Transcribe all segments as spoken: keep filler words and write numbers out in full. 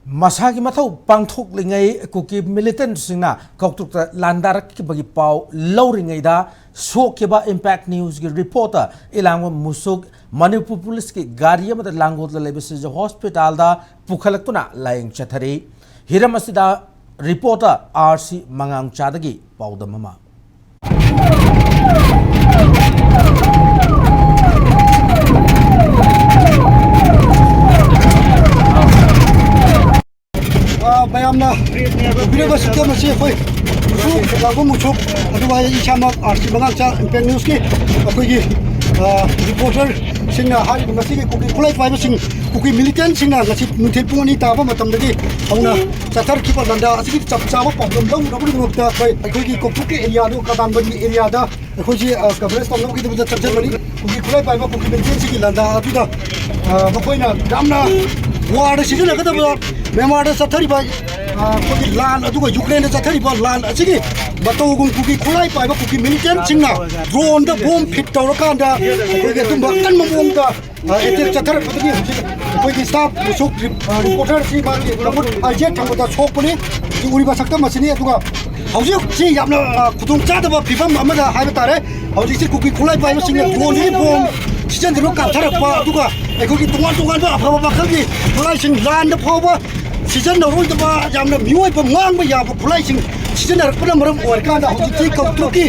ꯃꯁꯥꯒꯤ ꯃꯊꯧ ꯄꯥꯡꯊꯣꯛꯂꯤꯉꯩ ꯀꯨꯀꯤ ꯃꯤꯂꯤꯇꯦꯟꯠꯁꯤꯡꯅ ꯀꯧꯇ꯭ꯔꯨꯛꯇ ꯂꯥꯟꯗꯥꯔꯛꯈꯤꯕꯒꯤ ꯄꯥꯎ ꯂꯧꯔꯤꯉꯩꯗ, ꯁꯣꯛꯈꯤꯕ ꯏꯝꯄꯦꯛ ꯅ꯭ꯌꯨꯁꯀꯤ ꯔꯤꯄꯣꯔꯇꯔ ꯏꯂꯥꯡꯕꯝ ꯃꯨꯁꯨꯛ ꯃꯅꯤꯄꯨꯔ ꯄꯨꯂꯤꯁꯀꯤ ꯒꯥꯔꯤ ꯑꯃꯗ ꯂꯥꯡꯒꯣꯜꯗ ꯂꯩꯕ ꯁꯤꯖ ꯍꯣꯁꯄꯤꯇꯥꯜꯗ ꯄꯨꯈꯠꯂꯛꯇꯨꯅ ꯂꯥꯌꯦꯡ ꯆꯠꯊꯔꯤ꯫ ꯍꯤꯔꯝ ꯑꯁꯤꯗ ꯔꯤꯄꯣꯔꯇꯔ ꯑꯥꯔ ꯁꯤ ꯃꯉꯥꯡꯆꯥꯗꯒꯤ ꯄꯥꯎꯗꯝ ꯑꯃ꯫ ꯑ, ꯃꯌꯥꯝꯅ ꯎꯕꯤꯔꯤꯕ ꯁꯛꯇꯝ ꯑꯁꯤ ꯑꯩꯈꯣꯏ ꯃꯨꯁꯨꯛ, ꯂꯥꯡꯕꯝ ꯃꯨꯁꯨꯛ, ꯑꯗꯨꯒ ꯑꯩ ꯏꯁꯥꯃꯛ ꯑꯥꯔ ꯁꯤ ꯃꯉꯥꯡꯆꯥ ꯏꯝꯄꯦꯛ ꯅ꯭ꯌꯨꯁꯀꯤ ꯑꯩꯈꯣꯏꯒꯤ, ꯑ, ꯔꯤꯄꯣꯔꯇꯔꯁꯤꯡꯅ ꯍꯥꯏꯔꯤꯕ ꯉꯁꯤꯒꯤ ꯀꯨꯀꯤ ꯈꯨꯠꯂꯥꯏ ꯄꯥꯏꯕꯁꯤꯡ, ꯀꯨꯀꯤ ꯃꯤꯂꯤꯇꯦꯟꯠꯁꯤꯡꯅ ꯉꯁꯤ ꯅꯨꯡꯊꯤꯜ ꯄꯨꯡ ꯑꯅꯤ ꯇꯥꯕ ꯃꯇꯝꯗꯒꯤ ꯍꯧꯅ ꯆꯠꯊꯔꯛꯈꯤꯕ ꯂꯥꯟꯗꯥ ꯑꯁꯤꯒꯤ ꯆꯞ ꯆꯥꯕ ꯄꯥꯎꯗꯝ ꯂꯧꯅꯕꯒꯤꯗꯃꯛꯇ ꯑꯩꯈꯣꯏ, ꯑꯩꯈꯣꯏꯒꯤ ꯀꯧꯇ꯭ꯔꯨꯛꯀꯤ ꯑꯦꯔꯤꯌꯥꯗꯨ, ꯀꯗꯥꯝꯕꯟꯒꯤ ꯑꯦꯔꯤꯌꯥꯗ ꯑꯩꯈꯣꯏꯁꯤ, ꯑ, ꯀꯚꯔꯦꯖ ꯇꯧꯅꯕꯒꯤꯗꯃꯛꯇ ꯆꯠꯆꯕꯅꯤ꯫ ꯀꯨꯀꯤ ꯈꯨꯠꯂꯥꯏ ꯄꯥꯏꯕ ꯀꯨꯀꯤ ꯃꯤꯂꯤꯇꯦꯟꯠꯁꯤꯡꯒꯤ ꯂꯥꯟꯗꯥ ꯑꯗꯨꯗ, ꯑ, ꯃꯈꯣꯏꯅ ꯌꯥꯝꯅ ꯋꯥꯔꯗ ꯁꯤꯖꯤꯟꯅꯒꯗꯕ, ꯃ꯭ꯌꯥꯟꯃꯥꯔꯗ ꯆꯠꯊꯔꯤꯕ, ꯑ, ꯑꯩꯈꯣꯏꯒꯤ ꯂꯥꯟ, ꯑꯗꯨꯒ ꯌꯨꯀ꯭ꯔꯦꯟꯗ ꯆꯠꯊꯔꯤꯕ ꯂꯥꯟ ꯑꯁꯤꯒꯤ ꯃꯇꯧꯒꯨꯝ ꯀꯨꯀꯤ ꯈꯨꯠꯂꯥꯏ ꯄꯥꯏꯕ ꯀꯨꯀꯤ ꯃꯤꯂꯤꯇꯦꯟꯠꯁꯤꯡꯅ ꯗ꯭ꯔꯣꯟꯗ ꯕꯣꯝ ꯐꯤꯠ ꯇꯧꯔꯀꯥꯟꯗ ꯑꯩꯈꯣꯏꯒꯤ ꯑꯗꯨꯝꯕ ꯑꯀꯟꯕ ꯃꯑꯣꯡꯗ ꯑ, ꯑꯦꯇꯦꯛ ꯆꯠꯊꯔꯛꯄꯗꯒꯤ ꯍꯧꯖꯤꯛ ꯑꯩꯈꯣꯏꯒꯤ ꯁ꯭ꯇꯥꯐ ꯃꯨꯁꯨꯛ ꯔꯤ-, ꯑ, ꯔꯤꯄꯣꯔꯇꯔ ꯑꯁꯤ ꯃꯥꯒꯤ ꯃꯈꯨꯠ ꯑꯥꯏꯖꯦꯠ ꯊꯪꯕꯗ ꯁꯣꯛꯄꯅꯤ꯫ ꯍꯧꯖꯤꯛ ꯎꯔꯤꯕ ꯁꯛꯇꯝ ꯑꯁꯤꯅꯤ꯫ ꯑꯗꯨꯒ ꯍꯧꯖꯤꯛ ꯍꯧꯖꯤꯛ ꯌꯥꯝꯅ, ꯑ, ꯈꯨꯗꯣꯡ ꯆꯥꯗꯕ ꯐꯤꯕꯝ ꯑꯃꯗ ꯍꯥꯏꯕ ꯇꯥꯔꯦ꯫ ꯍꯧꯖꯤꯛꯁꯤ ꯀꯨꯀꯤ ꯈꯨꯠꯂꯥꯏ ꯄꯥꯏꯕꯁꯤꯡꯅ ꯗ꯭ꯔꯣꯟꯗꯒꯤ ꯕꯣꯝ ꯁꯤꯖꯤꯟꯅꯗꯨꯅ ꯀꯥꯞꯊꯔꯛꯄ, ꯑꯗꯨꯒ ꯑꯩꯈꯣꯏꯒꯤ ꯇꯣꯉꯥꯟ ꯇꯣꯉꯥꯟꯕ ꯑꯐꯕ ꯃꯈꯜꯒꯤ ꯈꯨꯠꯂꯥꯏꯁꯤꯡ, ꯂꯥꯟꯗ ꯐꯥꯎꯕ ꯁꯤꯖꯤꯟꯅꯔꯣꯏꯗꯕ, ꯌꯥꯝꯅ ꯃꯤꯑꯣꯏꯕ ꯃꯥꯡꯕ ꯌꯥꯕ ꯈꯨꯠꯂꯥꯏꯁꯤꯡ ꯁꯤꯖꯤꯟꯅꯔꯛꯄꯅ ꯃꯔꯝ ꯑꯣꯏꯔꯀꯥꯟꯗ ꯍꯧꯖꯤꯛꯇꯤ ꯀꯧꯇ꯭ꯔꯨꯛꯀꯤ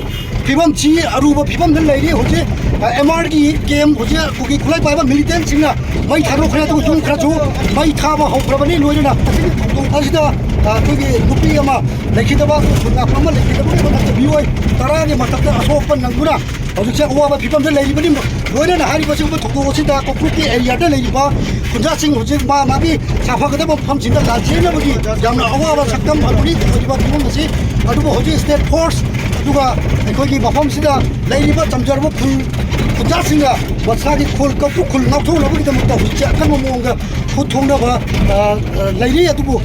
ꯐꯤꯕꯝꯁꯤ ꯑꯔꯨꯕ ꯐꯤꯕꯝꯗ ꯂꯩꯔꯤ꯫ ꯍꯧꯖꯤꯛ, ꯑ, ꯑꯦꯝ ꯑꯥꯔꯒꯤ ꯀꯦꯝ ꯍꯧꯖꯤꯛ ꯀꯨꯀꯤ ꯈꯨꯠꯂꯥꯏ ꯄꯥꯏꯕ ꯃꯤꯂꯤꯇꯦꯟꯠꯁꯤꯡꯅ ꯃꯩ ꯊꯥꯗꯣꯛꯈ꯭ꯔꯦ, ꯑꯗꯨꯒ ꯌꯨꯝ ꯈꯔꯁꯨ ꯃꯩ ꯊꯥꯕ ꯍꯧꯈ꯭ꯔꯕꯅꯤ꯫ ꯂꯣꯏꯅꯅ ꯑꯁꯤꯒꯤ ꯊꯧꯗꯣꯛ ꯑꯁꯤꯗ, ꯑ, ꯑꯩꯈꯣꯏꯒꯤ ꯅꯨꯄꯤ ꯑꯃ ꯂꯩꯈꯤꯗꯕ, ꯈꯨꯟꯅꯥ ꯑꯃ ꯂꯩꯈꯤꯗꯕꯒꯤ ꯃꯊꯛꯇ ꯃꯤꯑꯣꯏ ꯇꯔꯥꯒꯤ ꯃꯊꯛꯇ ꯑꯁꯣꯛꯄ ꯅꯪꯗꯨꯅ ꯍꯧꯖꯤꯛꯁꯦ ꯑꯋꯥꯕ ꯐꯤꯕꯝꯗ ꯂꯩꯔꯤꯕꯅꯤ꯫ ꯂꯣꯏꯅꯅ ꯍꯥꯏꯔꯤꯕ ꯑꯁꯤꯒꯨꯝꯕ ꯊꯧꯗꯣꯛ ꯑꯁꯤꯗ ꯀꯧꯇ꯭ꯔꯨꯛꯀꯤ ꯑꯦꯔꯤꯌꯥꯗ ꯂꯩꯔꯤꯕ ꯈꯨꯟꯖꯥꯁꯤꯡ ꯍꯧꯖꯤꯛ ꯃꯥ ꯃꯥꯒꯤ ꯁꯥꯐꯒꯗꯕ ꯃꯐꯝꯁꯤꯡꯗ ꯂꯥꯟꯖꯦꯟꯅꯕꯒꯤ ꯌꯥꯝꯅ ꯑꯋꯥꯕ ꯁꯛꯇꯝ ꯑꯗꯨꯅꯤ ꯑꯣꯏꯔꯤꯕ ꯐꯤꯕꯝ ꯑꯁꯤ꯫ ꯑꯗꯨꯕꯨ ꯍꯧꯖꯤꯛ ꯁ꯭ꯇꯦꯠ ꯐꯣꯔꯁ ꯑꯗꯨꯒ ꯑꯩꯈꯣꯏꯒꯤ ꯃꯐꯝꯁꯤꯗ ꯂꯩꯔꯤꯕ ꯆꯝꯖꯔꯕ ꯈꯨꯜ ꯈꯨꯟꯖꯥꯁꯤꯡꯅ ꯃꯁꯥꯒꯤ ꯈꯨꯜ, ꯀꯧꯇ꯭ꯔꯨꯛ ꯈꯨꯜ ꯉꯥꯛꯊꯣꯛꯅꯕꯒꯤꯗꯃꯛꯇ ꯍꯧꯖꯤꯛꯁꯦ ꯑꯀꯟꯕ ꯃꯑꯣꯡꯗ ꯈꯨꯠ ꯊꯣꯡꯅꯕ, ꯑ, ꯑ, ꯂꯩꯔꯤ꯫ ꯑꯗꯨꯕꯨ,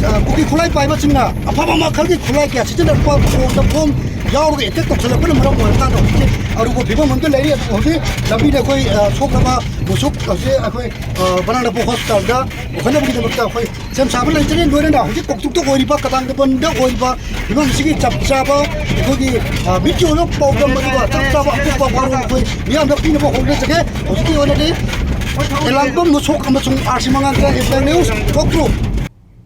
ꯑ, ꯀꯨꯀꯤ ꯈꯨꯠꯂꯥꯏ ꯄꯥꯏꯕꯁꯤꯡꯅ ꯑꯐꯕ ꯃꯈꯜꯒꯤ ꯈꯨꯠꯂꯥꯏ ꯀꯌꯥ ꯁꯤꯖꯤꯟꯅꯔꯛꯄ, ꯐꯣꯟꯗ ꯕꯣꯝ ꯌꯥꯎꯔꯒ ꯑꯦꯇꯦꯛ ꯇꯧꯁꯤꯜꯂꯛꯄꯅ ꯃꯔꯝ ꯑꯣꯏꯔꯀꯥꯟꯗ ꯍꯧꯖꯤꯛꯁꯦ ꯑꯔꯨꯕ ꯐꯤꯕꯝ ꯑꯝꯗ ꯂꯩꯔꯤ꯫ ꯑꯗꯨꯕꯨ ꯍꯧꯖꯤꯛ ꯂꯝꯕꯤꯗ ꯑꯩꯈꯣꯏ, ꯑ, ꯁꯣꯛꯂꯕ ꯃꯁꯨꯛ ꯍꯧꯖꯤꯛ ꯑꯩꯈꯣꯏ, ꯑ, ꯕꯅꯥꯅꯄꯨꯔ ꯍꯣꯁꯄꯤꯇꯥꯜꯗ ꯄꯨꯈꯠꯅꯕꯒꯤꯗꯃꯛꯇ ꯑꯩꯈꯣꯏ ꯁꯦꯝ ꯁꯥꯕ ꯂꯩꯖꯔꯦ꯫ ꯂꯣꯏꯅꯅ ꯍꯧꯖꯤꯛ ꯀꯣꯛꯇꯨꯛꯇ ꯑꯣꯏꯔꯤꯕ, ꯀꯗꯥꯡꯗꯕꯟꯗ ꯑꯣꯏꯔꯤꯕ ꯐꯤꯕꯝꯁꯤꯒꯤ ꯆꯞ ꯆꯥꯕ ꯑꯩꯈꯣꯏꯒꯤ, ꯑ, ꯃꯤꯠꯀꯤ ꯑꯣꯏꯕ ꯄꯥꯎꯗꯝ ꯑꯗꯨꯒ ꯆꯞ ꯆꯥꯕ ꯑꯀꯨꯞꯄ ꯋꯥꯔꯣꯜ ꯑꯩꯈꯣꯏ ꯃꯤꯌꯥꯝꯗ ꯄꯤꯅꯕ ꯍꯣꯠꯅꯖꯒꯦ꯫ ꯍꯧꯖꯤꯛꯀꯤ ꯑꯣꯏꯅꯗꯤ ꯑꯦꯂꯥꯡꯕꯝ ꯃꯁꯣꯛ ꯑꯃꯁꯨꯡ ꯑꯥꯔ ꯁꯤ ꯃꯉꯥꯜ, ꯏꯝꯐꯥꯜ ꯅ꯭ꯌꯨꯁ, ꯀꯣꯛꯇ꯭ꯔꯨ꯫